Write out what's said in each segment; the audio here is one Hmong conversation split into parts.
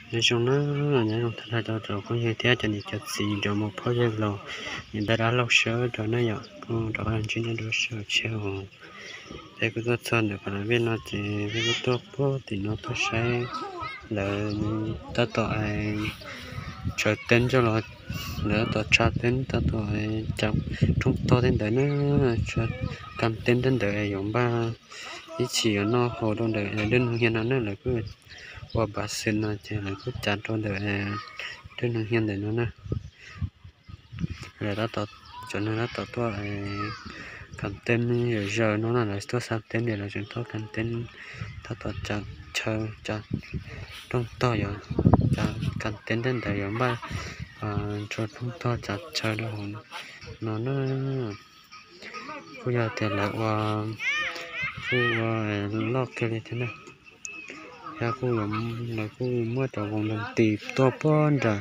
Nyob zoo na, nyob zoo tag nrho rau cov phooj ywg thiab cov niam cov txiv rau mus phob yawg laus, niam tais dab laug sawv daws na yom, kuj rov qab ntsib nej rau sawv daws tsheb os. Peb kuj tuaj txog ntawm Pha Las Vej no ces peb kuj tuaj puag tim no tuaj saib lawv tab tom tsawv teeb coj los, lawv tab tom tsa teeb tab tom cov rooj tog tej ntawd na, tsa kam teeb tej ntawd yuav npaj ib chim yuav noj haus rau ntawm dej nug hiav no na, lawv kuj ua pav xwm no ces lawv kuj cav rau ntawm dej nug hiav ntawm no na. Lawv tab tom, cov neeg tab tom tuaj kam teeb zawm zaws no na, lawv tuaj xa teeb ces lawv tseem tuaj kam teeb, tab tom tsa chaw, tsa rooj tog, yuav tsa kam teeb tej ntawd yuav npaj tsa rooj tog tsa chaw rau hauv no na. Kuj yog tias lawv ua, kuj ua loj kawg li thiab na. Yog kuj, lawv kuj muab cov voos nroog tis tuaj puag nram,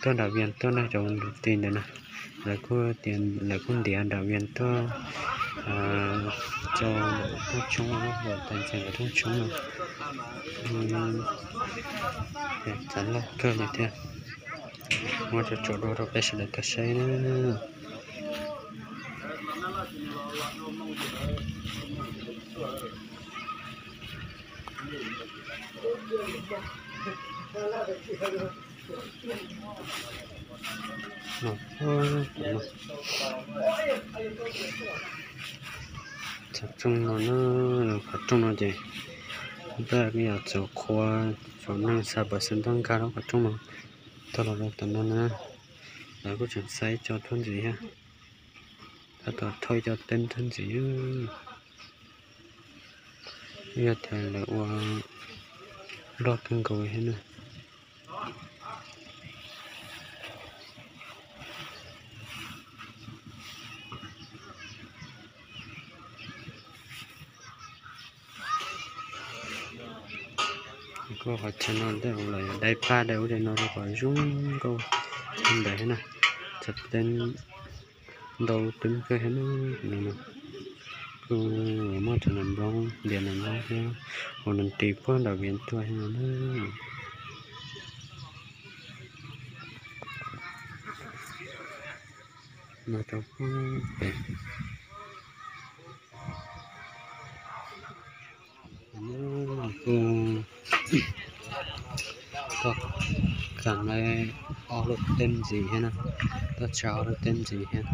tuaj nram Vias tuaj na, cov voos nroog tis ntawd na. Lawv kuj tias lawv kuj ntiav nram Vias tuaj, tso rooj tshoob, lawv tas ntseg lawv rooj tshoob no. Txav loj kawg li thiab. Muab tso tso dua rau peb sawv daws tau saib na. Tsob rooj no na, qhov rooj no ces npaj yog txaus qhua, txaus neeg xa pov xeem tuaj nkag lub qhov rooj no tuaj los rau tom no na. Lawv kuj tseem xa ib co thawj ntxiv thiab, tab tom thauj ib co teeb thawj ntxiv. Yog tias lawv ua loj kawg nkaus thiab na. Kuj qhov chaw no tej zaum lawv yuav dai paj dai ub dai no rau kom zoo nkauj ntawd thiab na. Tsa teeb ntau teeb kawg thiab na. Kuj muaj cov nam nploog, ntiav nam nploog thiab, hauv nam tis puag nram Vias tuaj thiab no na. No rau pem kuj tuaj kam ob lub teeb ntxiv thiab na, tuaj tsa ob lub teeb ntxiv thiab.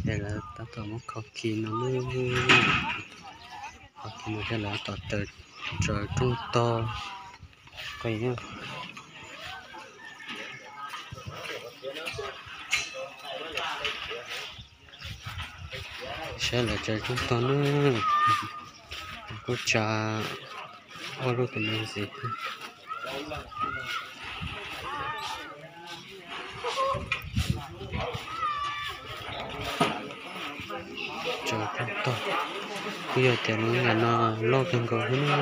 Ces lawv tab tom muab kho khi no, kho khi no thiab lawv tab tom tsaws rooj tog. Saib lawv tsaws rooj tog na, kuj tsa ob lub teeb ntxiv. Tsaws rooj tog, twb yog tias lub nyam no loj kawg nkaus thiab na.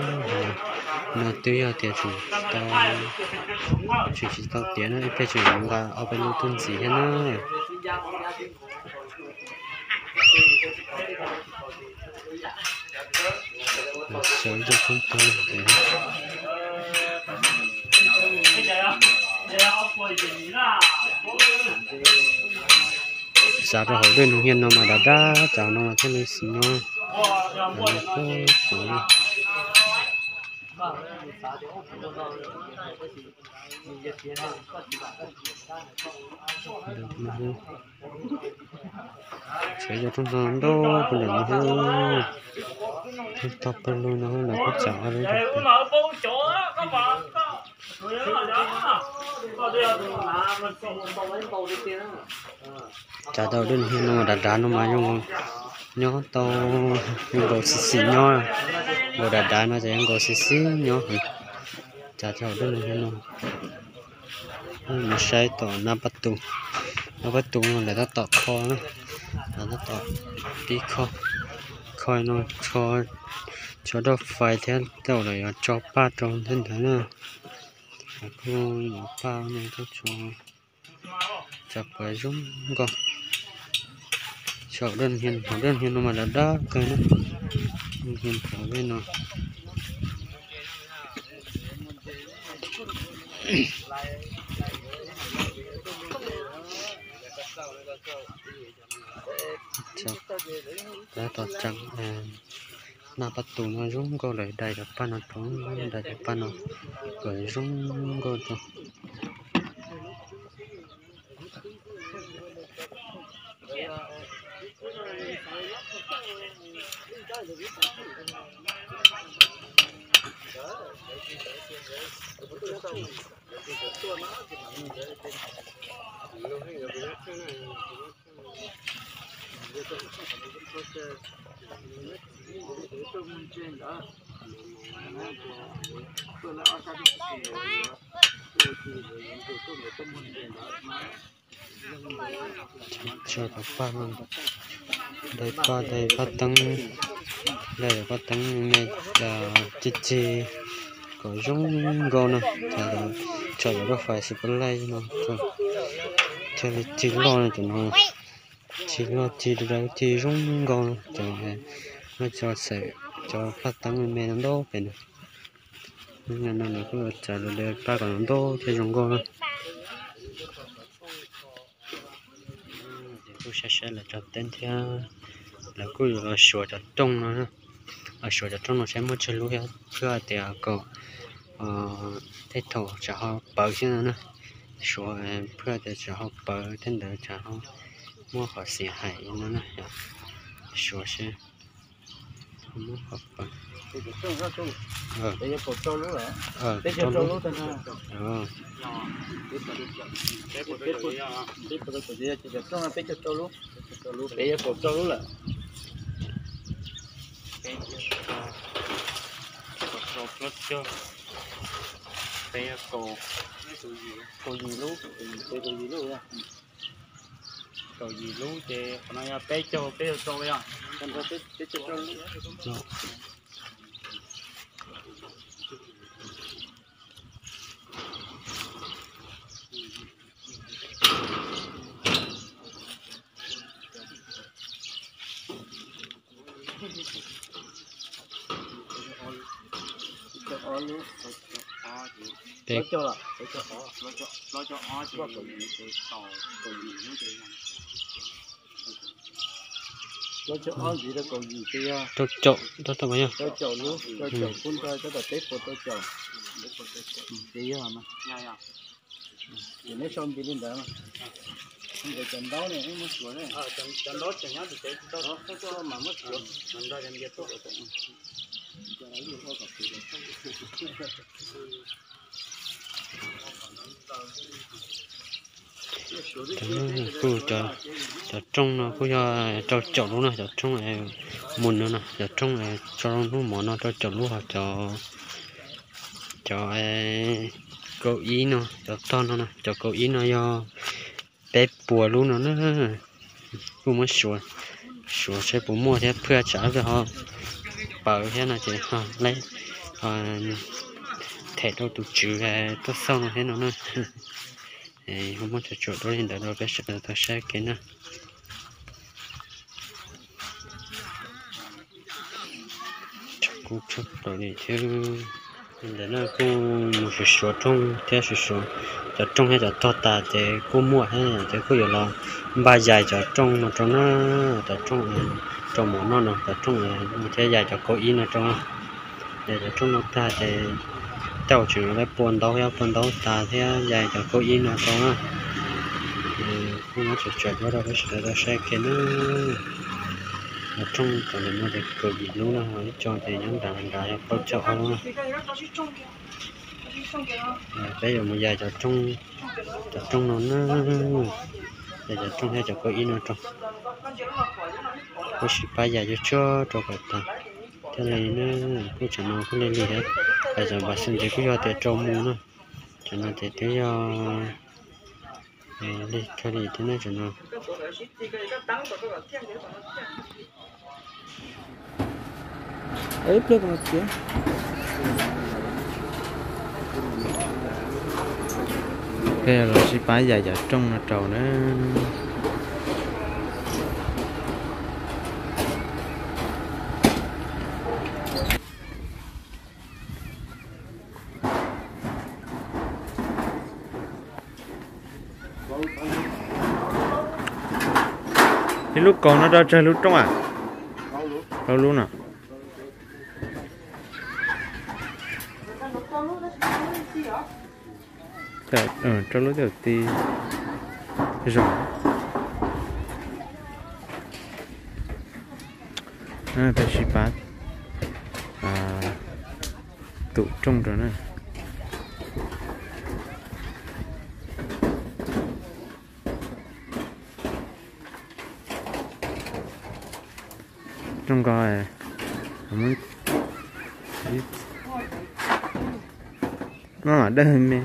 No twb yog tias tseem tsis tau, tseem tsis tau tiav na, ib pliag tseem yuav nqa ob peb lub tuaj ntxiv thiab na. Tsaws ib co rooj tog. Xav rau hauv dej nug hiav no mas dav dav, tsaus no mas thiaj li xis nyob. Tsaws cov rooj tog ntau puag nram no thiab, rooj tog pawg lug no lawv kuj tsaws ob lub. Tsaws tau dej nug hiav no dav dav no mas zoo nyob tau, zoo nkaus xis xis nyob. Nkaus dav dav no ces zoo nkaus xis xis nyob. Tsaws tau dej nug hiav no. Mus saib tom nab pab tus, nab pab tus no lawv tab tom kho na, lawv tab tom pib kho, kho no, tso rau fais thiab tej zaum lawv yuav tso paj rau thiab ntawd na. Kuj yuav paj no tuaj tso, tso pov zoo nkauj. Saum dej nug hiav, hauv dej nug hiav no mas dav dav kawg na. Dej nug hiav hauv dej no. Tab tom tseev naj paj tus no zoo nkauj lawm, dai cov paj no rau, dai cov paj no kom zoo nkauj rau. Tso cov paj no, dai paj, dai paj teeb, dai cov paj teeb me cig cig kom zoo nkauj na. Tso cov lub fais xws pab laij no, thiaj li cig loj no, cov no cig loj cig dav cig zoo nkauj no, cov no tso xawm cov paj teeb me me no ntau pem no. Hnub no lawv kuj txawv lawv dai paj kom no ntau thiaj zoo nkauj na. Kuj saib saib lawv cov teeb thiab, lawv kuj yuav los suav cov rooj no, los suav cov rooj no saib muaj tsawg lub thiab, phwj tias kom tej thaum tsam ho pawv thiab no na. Suav phwj tias tsam ho pawv thiab ntawd tsam ho muaj qhov xiv hais no na. Suav seb muab qhov pawv. Peb yuav kaum rau lub lawm. Peb yuav kaum, kaum yim lub, kaum yim lub, kaum yim lub ces qhov no yog peb caug, peb caug rau yog. Peb caug, rau caum, rau caum, rau caum lub, rau caum kub ntawd tab tom peb puas rau caum. Ces yog mas. Ces neb sau nti li ntawd mas. Cov ntaub ne, muab suav ne. Cov ntaub tseem nyob tim tsev, tsis tau mas muab suav mas nrog cov ntiav tuaj. Cov no kuj, cov rooj no kuj yog rau caum lub no, cov rooj mus no no, cov rooj tso rau hnub mov no rau caum lub, ho cov, cov kaum ib no, cov tog no no, cov kaum ib no yog peb puas lub no na. Kuj muab suav, suav seb puas muaj thiab, phwj tsam ho pawv thiab no ces ho them rau tus tswv tuaj xauj no thiab no na. Ho muab tsuam tsuam rau li ntawd rau peb sawv daws tau saib kev na. Tshaj kub tshaj plaws li thiab. Ntawm no kuj mus suav suav rooj thiab, suav suav cov rooj thiab cov tog tas ces kuj muaj thiab ces kuj yuav los npaj yais cov rooj no rau na, cov rooj rau mov noj no, cov rooj no thiab yais cov kaum ib no rau. Yais cov rooj no tag ces tej zaum tseem yuav pua ntaub thiab, pua ntaub tas thiab yais cov kaum ib no rau na. Kuj muab tsuam tsuam rau peb sawv daws tau saib kev na. Cov rooj cov ntawm no ces kaum yim lub no, ib co ces nyob nrad nrad yog plaub caug ob lub na. Peb yuav mus yais cov rooj, cov rooj no na, yais cov rooj thiab cov kaum ib no rau. Kuj sib pab yais cuag tsuag rau kom tas thiaj li na. Kuj tseem no kuj lig lig thiab, hais tias npam xwb ces kuj yog tias rau mus na. Cov no ces twb yog lig kawg li thiab na cov no. Peb los sib pab yais cov rooj no rau na. Ib lub kaus no rau tsawg lub rooj a? Rau lub no. Rau lub tau ti zog. Peb sib pab tum rooj rau na. Rooj nkaus, no mas dawb me.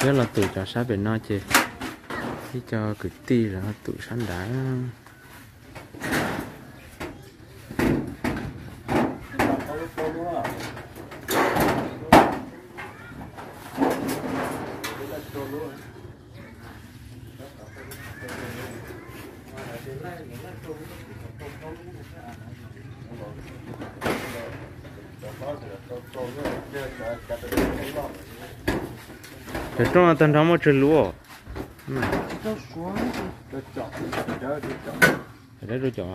Peb los tum cov sab pem no ces ib co kwv tij los tum sab nrad. Cov rooj no tag nrho muaj tsawg lub? Cov dawb rau caum.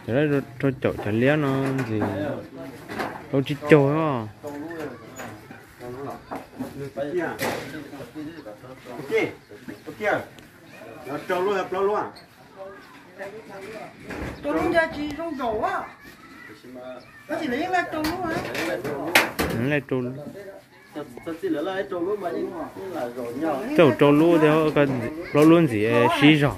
Cov dawb rau caum cov liab no ntxiv, rau tsib caug os. Rau lub ntawd tsis zoo nkaus a. Tab sis lawv yeej laij rau lub, laij rau lub. Tej zaum rau lub thiab, plaub lub ntxiv sib zog.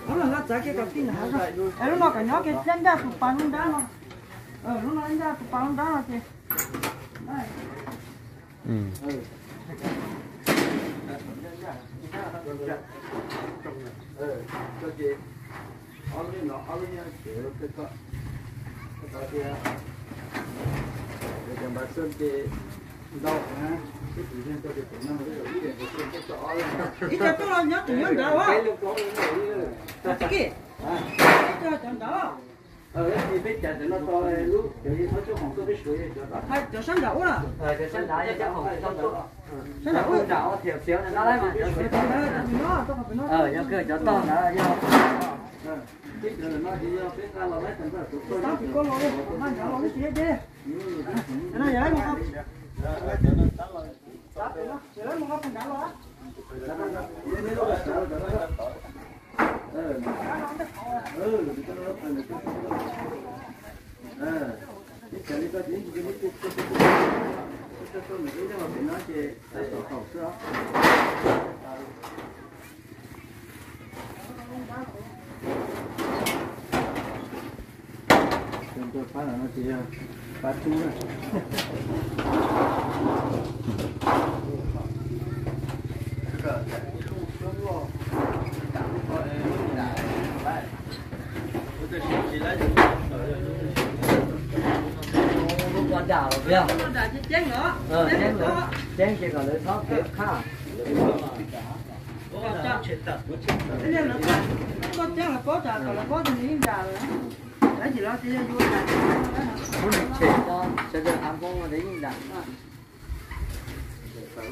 Lub no txav kiag kom tij nrad, lub no kom nyob kiag ncaj tus pas lub nrab no. Lub no ncaj tus pas lub nrab no ces Ib co tuaj los nyob tus nyob nrad a. Ib co cov nrad. Cov sab nrad ub na. Sab nrad ub. Cov tog ntawd yog. Tab sis koj los, nrad los tsis deb. Pab no ces yog pab tub na. Lub ko dam los tiag. Ceeb ces kom lawv txhob kev qhaj. Koj ceeb los paub tas kom lawv paub tias nws yeej dam lawm. Lawv tsis los tias yog yuav dam. Muab nws tshem ko, sawv daws hav npoo lawv yeej dam. Ces sawv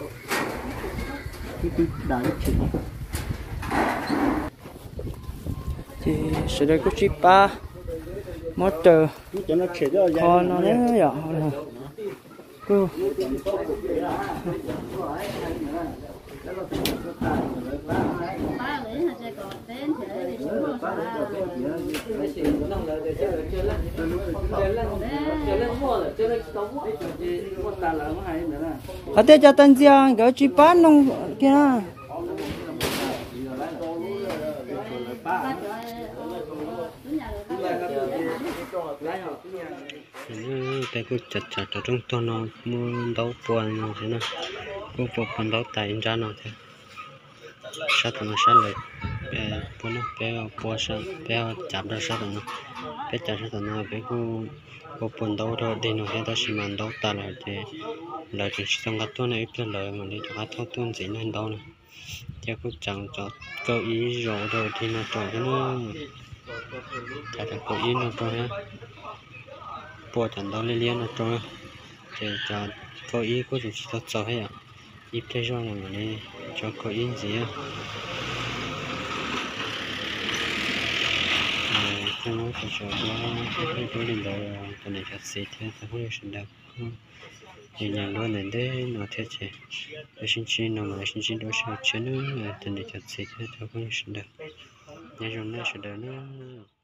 daws kuj sib pab muab raws qhov no na yom. Kuj qhov tias cov tag ntxias nkawd tsis pab noog kiag na. Tej kuj tsav tsav cov rooj tog no muab ntaub pua no xwb na, kuj pua pua ntaub tais nrab no thiab. Sab tom no sab lawv pua no, peb pua, peb cav rau sab tom no, peb cav sab tom no peb kuj pua pua ntaub rau dej no thiab, tab sis mas ntaub tas lawm ces lawv tseem tsis tau nqa tuaj ne, ib pliag lawv mam li rov qab thauj tuaj ntxiv na ntaub na. Thiab kuj tseem cov kauj ib zaum rau dej no rau thiab na, cav cov kauj ib no rau thiab, pua cov ntaub liab liab no rau na, ces cov kauj ib kuj tseem tsis tau txaus thiab yom. Ib pliag zoj no mam li tso kauj ib ntxiv. Kuj muab tso tso duab, duab li ntawd, cov niam cov txiv thiab cov phooj ywg sawv daws, yog nyiam duab ntawm ntej no thiab ces peb sib ntsib no mas sib ntsib duab sib haum tshiab nawb, cov niam cov txiv thiab cov phooj ywg sawv daws. Nyob zoo nej sawv daws nawb.